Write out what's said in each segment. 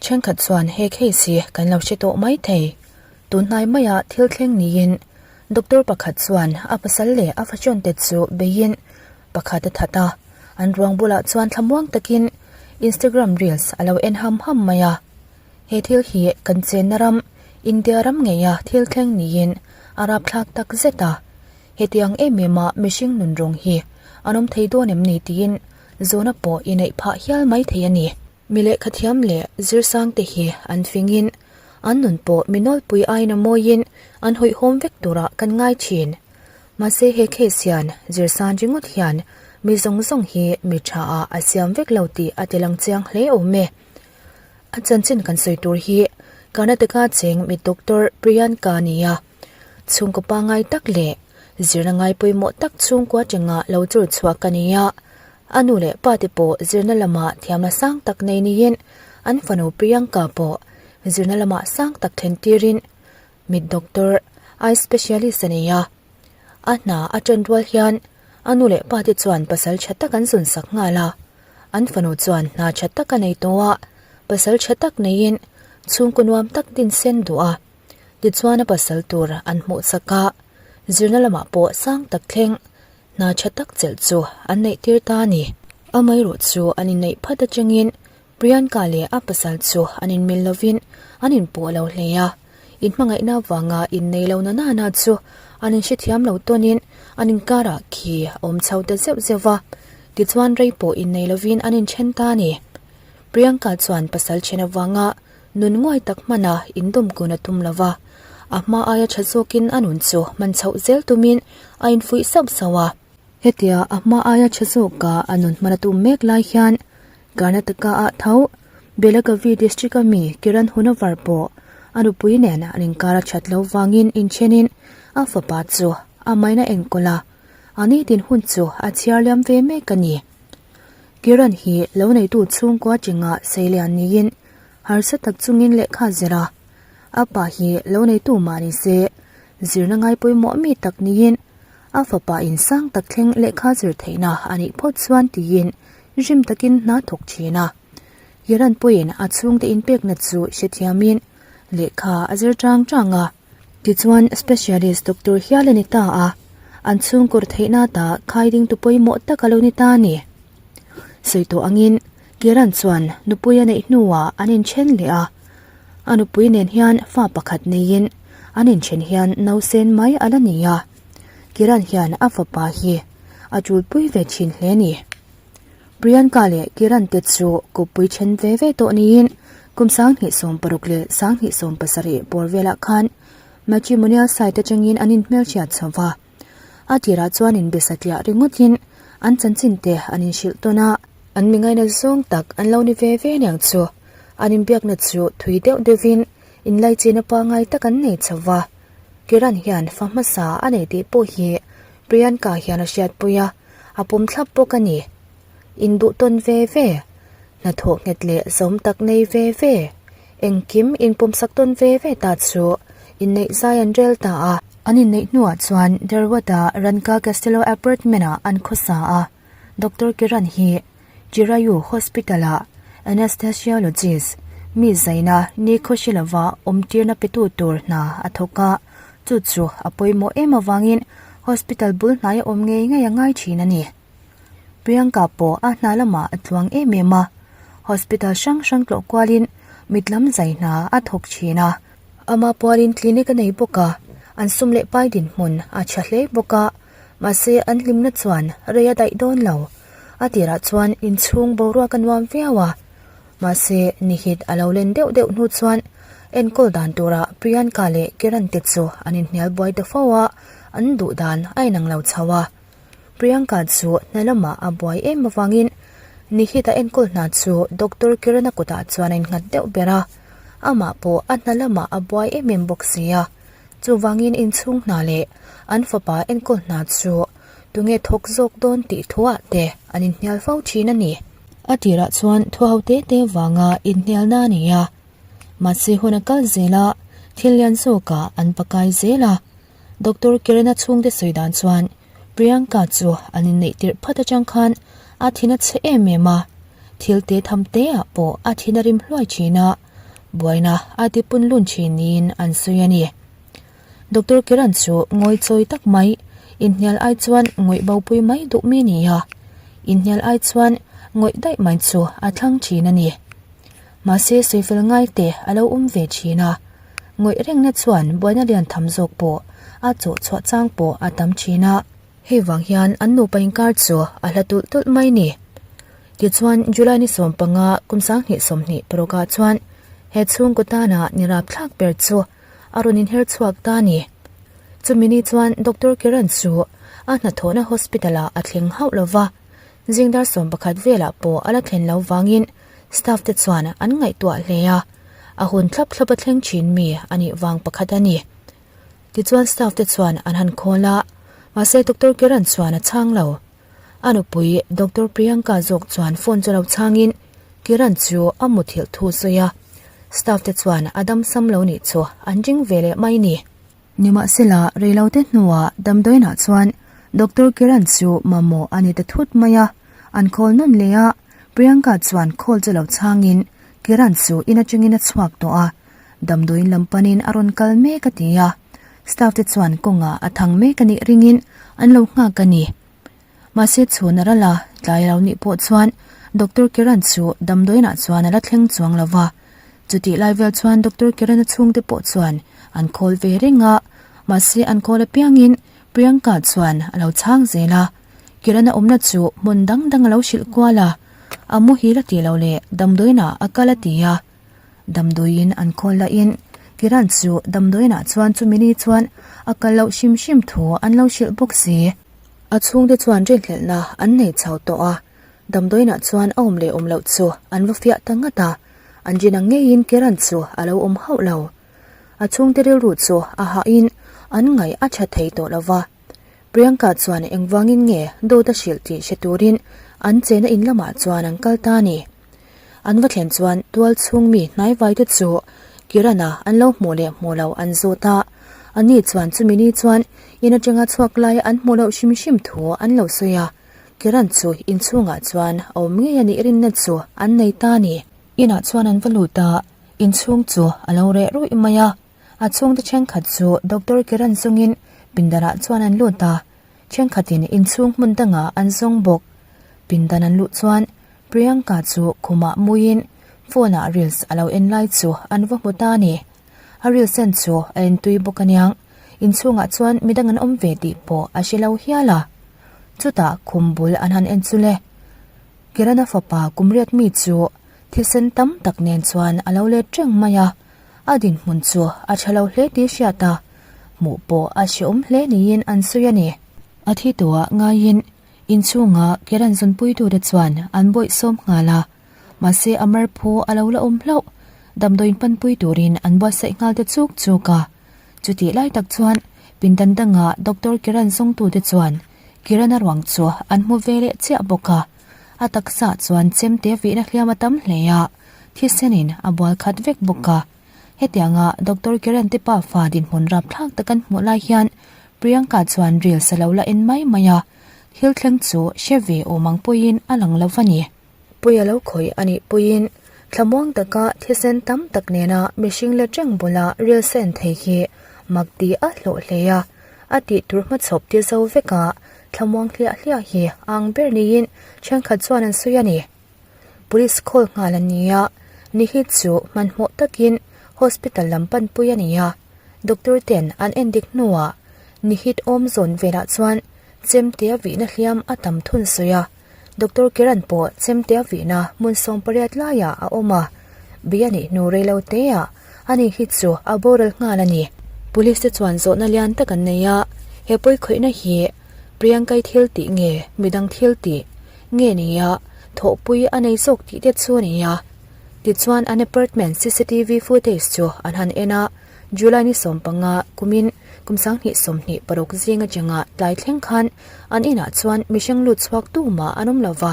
Thenkhat chuan he case hi kan lo hre tawh mai thei. Tunhnai maia thil thleng niin doctor pakhat chuan a pasal leh a fahrawn te chu beiin pakhat a that a, an ruang bulah chuan thlamuang takin Instagram reels a lo en ham ham mai a. He thil hi kan chenna ram India ram ngeia thil thleng niin a rapthlak tak zet a. Hetiang em em a mihring nun rawng hi an awm thei dawn em ni tiin zawhna pawh i neih phah hial mai thei a ni. Mi lehkha thiam leh zirsang te hi an fingin an nun pawh mi nawlpui aiin a mawiin an hawihhawm vek turah kan ngai thin. Mahse he case hian zirsan ringawt hian mi zawng zawng hi mi tha ah a siam vek lo tih a ti lang chiang hle awm e. A chanchin kan sawi tur hi Karnataka cheng mi Doctor Priyanka a ni a, chhungkaw pangngai tak leh zirna ngai pawimawh tak chhungkua tengah lo chur chhuak a ni a. A nu leh pa te pawh zirna lamah thiamna sang tak nei niin an fanu Priyanka pawh zirna lamah sang tak thlen tirin mit doctor, eye specialist a nei a. A hna a ṭan rual hian a nu leh pa te chuan pasal ṭha tak an zun sak nghal a. An fanu chuan hna ṭha tak a nei tawh a, pasal ṭha tak neiin chhungkaw nuam tak din sen duh a. Tichuan a pasal tur an hmuh chak a, zirna lamah pawh sang tak thleng hna ṭha tak chelh chu an neih tir ta a ni. Amaherawh chu an inneih phat aṭangin Priyanka leh a pasal chu an inmil lovin an inpawh lo hle a, inhmangaihna avanga innei lo na nana chu an inhrethiam lo tawnin an inkarah khi a awm chho ta zeuh zeuh va, tichuan rei pawh innei lovin an inthen ta a ni. Priyanka chuan pasal then avanga nun nguai tak hmana indawm kun a tum lo va, a hma aia tha zawkin a nun chu hman chhoh zel tumin a infuih sauh sauh a. Hetia a hma aia tha zawka a nun hman a tum mek lai hian Karnataka ah tho Belagavi district a mi Kiran Hunavar pawh a nupui nen an inkar a that loh vangin inthenin a fapa chu a maina enkawl a, a nitin hun chu a chhiar liam ve mek a ni. Kiran hi lo neitu chhungkua chinga seilian niin harsa tak chungin lehkha zir a, a pa hi lo neitu mah ni se zirna ngai pawimawh mi tak niin a fapa insang tak thleng lehkha zir theihna a nih phawt chuan tiin Rim takin hna thawk thin a. Hiran pawhin a chhungte inpekna chu hrethiamin lehkha a zir chang chang a. Tichuan specialist doctor hial a ni ta a, an chhungkawr theihna ta khai dingtu pawimawh tak a lo ni ta a ni. Sawi tawh angin Kiran chuan nupui a neih hnuah an inthen leh a, a nupui nen hian fa pakhat neiin an inthen hian nausen mai a la ni a. Kiran hian a fapa hi a tulpui ve thin hle a ni. Priyanka leh Kiran te chu kuppui then ve ve tawh niin kum 2016 leh 2017 bawr velah khan matrimonial site atangin an inhmelhriat chho va. A tirah chuan inbe satliah ringawtin an chanchin te an inhrilh tawn a. An mi ngaina zawng tak an lo ni ve ve aniang chu an inbiakna chu thui deuh deuhin inlaichin a pangngai tak an nei chho va. Kiran hian fa hmasa a nei tih pawh hi Priyanka hian a hriatpui a. A pawm thlap bawk a ni. Induh tawn ve ve, hnathawh nghet leh zawm tak nei ve ve, engkim inpawmsak tawn ve ve ta chu inneih zai an rel ta a. An inneih hnuah chuan Dharwad-a Ranka Castello Apartment-ah an khawsa a, Doctor Kiran hi Chirayu Hospital-ah Anesthesiologist, mi zaina ni khawhri lova awmtirna petu tur hna a thawk a, chu chu a pawimawh em avangin Hospital bul hnai a awm ngei ngei a ngai thin a ni. Priyanka pawh a hna lamah a tluang em em a, hospital hrang hrang tlawh kualin mit lam zai hna a thawk thin a. Ama pualin clinic a nei bawk a, an sum leh pai dinhmun a tha hle bawk a, mahse an hlimna chuan rei a daih dawn lo. A tirah chuan inchhung boruak a nuam viau a, Mahse, Nihit a lo len deuh deuh hnu chuan enkawl dan turah Priyanka leh Kiran te chu an inhnial buai ta fo a, an duh dan a inang lo chho a. Priyanka chu hna lamah a buai em avangin Nihit a enkawl hna chu Doctor Kiran-a kutah chuan a innghat deuh ber a, amah pawh a hna lamah a buai em em bawk si a. Chuvangin inchhung hna leh an fapa enkawl hna chu tunge thawk zawk dawn tih thuah te an inhnial fo thin a ni. A tirah chuan thu ho te te vanga inhnialna a ni a, mahse hun a kal zel a, thil lian zawkah an pakai zel a. Doctor Kiran-a chhungte sawi dan chuan Priyanka chu an inneih tirh phat atang khan a thin a chhe em em a, thil te tham te ah pawh a thin a rim hluai thin a. Buaina a ti punlun thin niin an sawi a ni. Doctor Kiran chu ngawi chawi tak mai, inhnial ai chuan ngawih bopui mai duh mi ni a, inhnial ai chuan ngawih daih mai chu a thlang thin a ni. Mahse sawifel ngai te a lo awm ve thin a, ngawih rengna chuan buaina lian tham zawk pawh a chawh chhuah chang pawh a tam thin a. Hei vang hian an nupa inkar chu a hla tulh tulh mai ni. Tichuan July ni 15 kum 2020 parukah chuan he chhungkaw tana ni rapthlak ber chu a rawn inher chhuak ta a ni. Chumi ni chuan Doctor Kiran chu a hnathawhna hospital ah a thleng hauh lo va, zingdar 11 velah pawh a la thlen lo vangin staff te chuan an ngaihtuah hle a, a hun thlap thlap a thleng thin mi a nih vang pakhat a ni. Tichuan staff te chuan an han call a, mahse Doctor Kiran chuan a chhang lo. A nupui Doctor Priyanka zawk chuan phone chu lo chhangin Kiran chu a muthilh thu sawi a, staff te chuan a dam sam lo nih chu an ring ve leh mai ni. Nimahsela reilote hnuah damdawiinah chuan Doctor Kiran chu mamawh a ni ta thut mai a, an call nawn leh a, Priyanka chuan call chu lo chhangin Kiran chu in atangin a chhuak tawh a, Damdawiin lam panin a rawn kal mek a ti a, staff te chuan kawngah a thang mek a nih ringin an lo nghak a ni. Mahse chhun a ral a, tlai lo nih pawh chuan Doctor Kiran chu damdawiinah chuan a la thleng chuang lo va. Chutih lai vel chuan Doctor Kiran-a chhungte pawh chuan an call ve reng a, mahse an call apiangin Priyanka chuan a lo chhang zel a. Kiran-a awmna chu hmun dang dang a lo hrilh kual a, a muhil a tih loh leh damdawiinah a kal a ti a. Damdawiin an khawl lahin Kiran chu damdawiinah chuan chumi ni chuan a kal loh hrim hrim thu an lo hrilh bawk si. A chhungte chuan rinhlelhna an nei chho tawh a, damdawiinah chuan a awm leh awm loh chu an va fiah ta ngat a, an rin ang ngeiin Kiran chu a lo awm hauh lo. A chhungte rilru chu a hahin an ngaih a tha thei tawh lo va. Priyanka chuan engvangin nge dawt a hrilh tih hre turin an chena in lamah chuan an kal ta a ni. An va thlen chuan tual chhung mi hnaivai te chu Kirana an lo hmuh leh hmuh loh an zawt a, ani chuan chumi ni chuan in atanga chhuak lai an hmuh loh hrim hrim thu an lo sawi a, Kiran chu inchhungah chuan a awm ngei a nih rinna chu an nei ta a ni. Inah chuan an va lut a, inchhung chu a lo reh ruih mai a, a chhungte thenkhat chu Doctor Kiran chungin pindanah chuan an lut a, thenkhatin inchhung hmun dangah an zawng bawk. Pindan an luh chuan Priyanka chu khumah muiin phone ah reels a lo en lai chu an va hmu ta a ni. A reels en chu a en tui bawk aniang, inchhungah chuan midang an awm ve tih pawh a hre lo hial a. Chutah khum bul an han en chu le. Kirana fapa kum riat mi chu thisen tam tak nen chuan a lo let reng mai a, a dinhmun chu a tha lo hle tih hriat a, hmuh pawh a hrehawm hle niin an sawi a ni. A thi tawhah ngaiin Inchhunga Kiran zunpuitute chuan an bawih sawm nghal a, mahse a mar phu a lo la awm hlauh. Damdawiin panpui turin an buatsaih nghal ta chuk chuk a. Chutih lai tak chuan pindan danga Doctor Kiran zawngtute chuan Kiran-a ruang chu an hmu ve leh chiah bawk a. A taksa chuan chemte vihna hliam a tam hle a, thisenin a bual khat vek bawk a. Hetianga Doctor Kiran te pafa dinhmun rapthlak tak an hmuh lai hian Priyanka chuan reels a lo la en mai mai a, thil thleng chu hre ve awm ang pawhin a lang lo va ni. Pui a lo khawih a nih pawhin thlamuang taka thisen tam tak nena mihring let reng bula reels a en thei hi mak ti a hlawh hle a, a tih tur hmachhawp ti zo veka thlamuang hliah hliah hi a ang ber niin thenkhat chuan an sawi a ni. Police call nghal an ni a, Nihit chu hmanhmawh takin hospital lam panpui a ni a, doctor ten an endik hnuah Nihit awm zawn velah chuan chemte a vihna hliam a tam thun sawi a, Doctor Kiran pawh chemte a vihna hmun 18 laiah a awm a, bi a nih hnu reilo teah a Nihit chu a boral nghal a ni. Police te chuan zawhna lian tak an nei a, he pawikhawihna hi Priyankai thil tih nge midang thil tih? Nge ni a, thawhpui a nei zawk tih te chu a ni a. Tichuan an apartment cctv footage chu an han en a, July ni 15 kumin kum 2026 zing atanga tlai thleng khan an inah chuan mihring lut chhuak tumah an awm lo va.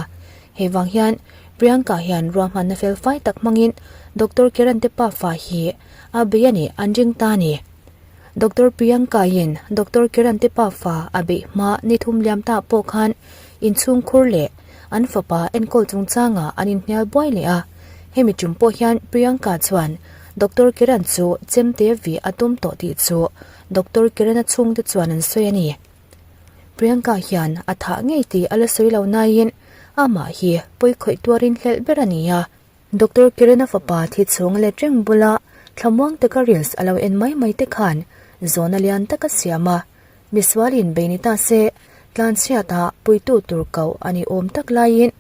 Hei vang hian Priyanka hian ruahmanna fel fai tak hmangin Doctor Kiran te pafa hi a bei a nih an ring ta a ni. Doctor Priyanka-in Doctor Kiran te pafa a beih hma ni thum liam ta pawh khan inchhung khur leh an fapa enkawl chungchangah an inhnial buai leh a. Hemi tum pawh hian Priyanka chuan Doctor Kiran chu chemte vih a tum tawh tih chu Doctor Kiran-a chhungte chuan an sawi a ni. Priyanka hian a thah ngei tih a la sawi lo naiin amah hi pawi khawih tuarin hlelh ber a ni a. Doctor Kiran-a fapa thi chhung let reng bula thlamuang taka reels a lo en mai mai te khan zawhna lian tak a siam a. Misualin bei ni ta se, tlanchhiata puitu tur koh a ni awm tak laiin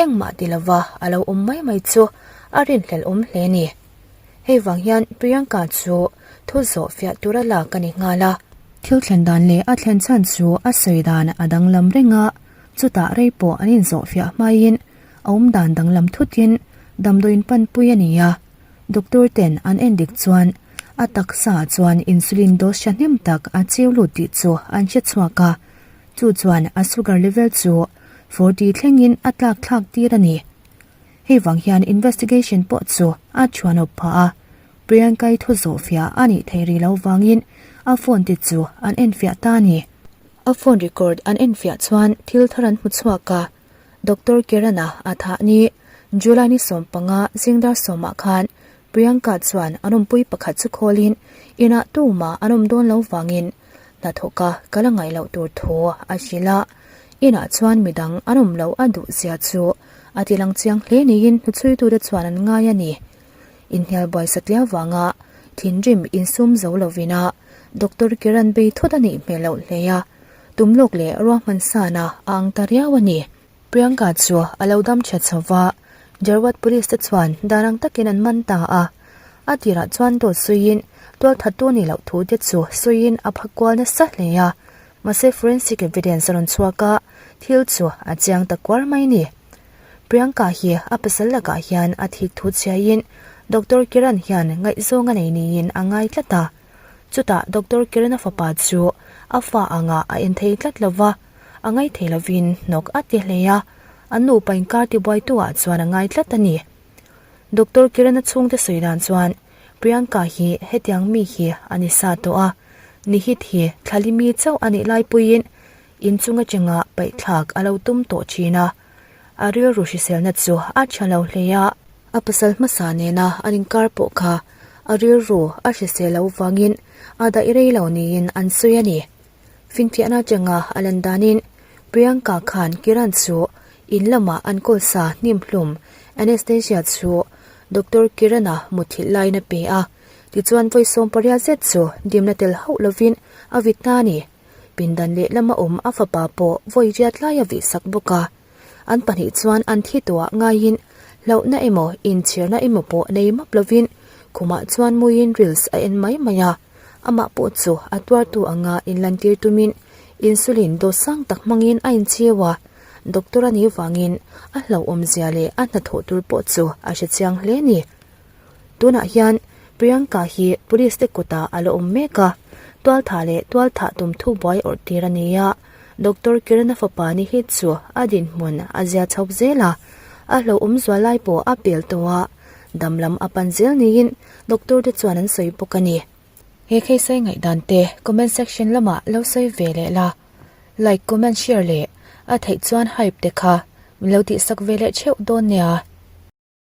engmah ti lova a lo awm mai mai chu a rinhlelh awm hle ni. Hei vang hian Priyanka chu thu zawh fiah tura lak a ni nghal a. Thil thlen dan leh a thlen chhan chu a sawi dan a danglam reng a, chutah rei pawh an inzawh fiah hmaiin a awm dan danglam thutin damdawiin panpui a ni a. Doctor ten an en dik chuan a taksa ah chuan insulin dose hnem tak a chiu lut tih chu an hre chhuak a, chu chuan a sugar level chu 40 thlengin a tlak thlak tir a ni. Hei vang hian investigation pawh chu a chhuanawp phah a, Priyanka-i thu zawhfiah a nih theih rih loh vangin a phone te chu an enfiah ta a ni. A phone record an enfiah chuan thil thar an hmu chhuak a, Doctor Kiran-a a thah ni July ni 15 zingdar sawmah khan Priyanka chuan an awmpui pakhat chu khawlin inah tumah an awm dawn lo vangin hnathawka kal a ngaih loh tur thu a hrilh a, inah chuan midang an awm loh a duh zia chu a ti lang chiang hle niin hnuchhuitute chuan an ngai a ni. Inhnial buai satliau vanga thinrim insum zo lovin a Doctor Kiran bei thut a nih hmel loh hle a, tumlawk leh ruahman sana a ang ta riau a ni. Priyanka chu a lo dam tha chho va, Jarwat Police te chuan dan ang takin an man ta a. A tirah chuan dawt suiin tualthattu nih loh thu te chu suiin a pha kual nasa hle a, mahse forensic evidence a rawn chhuak a, thil chu a chiang ta kuar mai ni. Priyanka hi a pasal lakah hian a thik thu chhiaiin Doctor Kiran hian ngaihzawng a nei niin a ngai tlat a. Chutah Doctor Kiran-a fapa chu a fa angah a en thei tlat lo va, a ngai thei lovin hnawk a ti hle a, an nupa inkar tibuaitu ah chuan a ngai tlat a ni. Doctor Kiran-a chhungte sawi dan chuan Priyanka hi hetiang mi hi a ni sa tawh a, Nihit hi thlali mi chauh a nih laipuiin inchung atanga paihthlak a lo tum tawh thin a, a rilru hriselna chu a tha lo hle a. A pasal hmasa nena an inkar pawh kha a rilru a hrisel lo vangin a daih rei lo niin an sawi a ni. Finfiahna atanga a lan danin Priyanka khan Kiran chu in lamah an kawl sa hnim hlum Anastasia chu Doctor Kiran-a muthilh laiin a pe a, tichuan vawi 18 zet chu dimna tel hauh lovin a vit ta a ni. Pindan lehlama awm a fapa pawh vawi riat lai a vihsak bawk a. An pahnih chuan an thi tawhah ngaiin hlauhna emaw inchhirna emaw pawh nei map lovin khumah chuan muiin reels a en mai mai a. Amah pawh chu a tuartu anga inlantir tumin insulin dose sang tak hmangin a inchiu a. Doctor a nih vangin a hlauhawmzia leh a hnathawh tur pawh chu a hrechiang hle a ni. Tunah hian Priyanka hi police te kutah a la awm mek a, tualthah leh tualthah tum thu buai awrh tir a ni a, Doctor Kiran-a fapa ni hi chu a dinhmun a zia chho zel a, a hlauhawm zual lai pawh a pel tawh a, dam lam a pan zel niin doctor te chuan an sawi bawk a ni. He kheisai ngaihdan te comment section lamah lo sawi ve leh la, like, comment, share leh a theih chuan hype te kha min lo tihsak ve leh theuh dawn nia.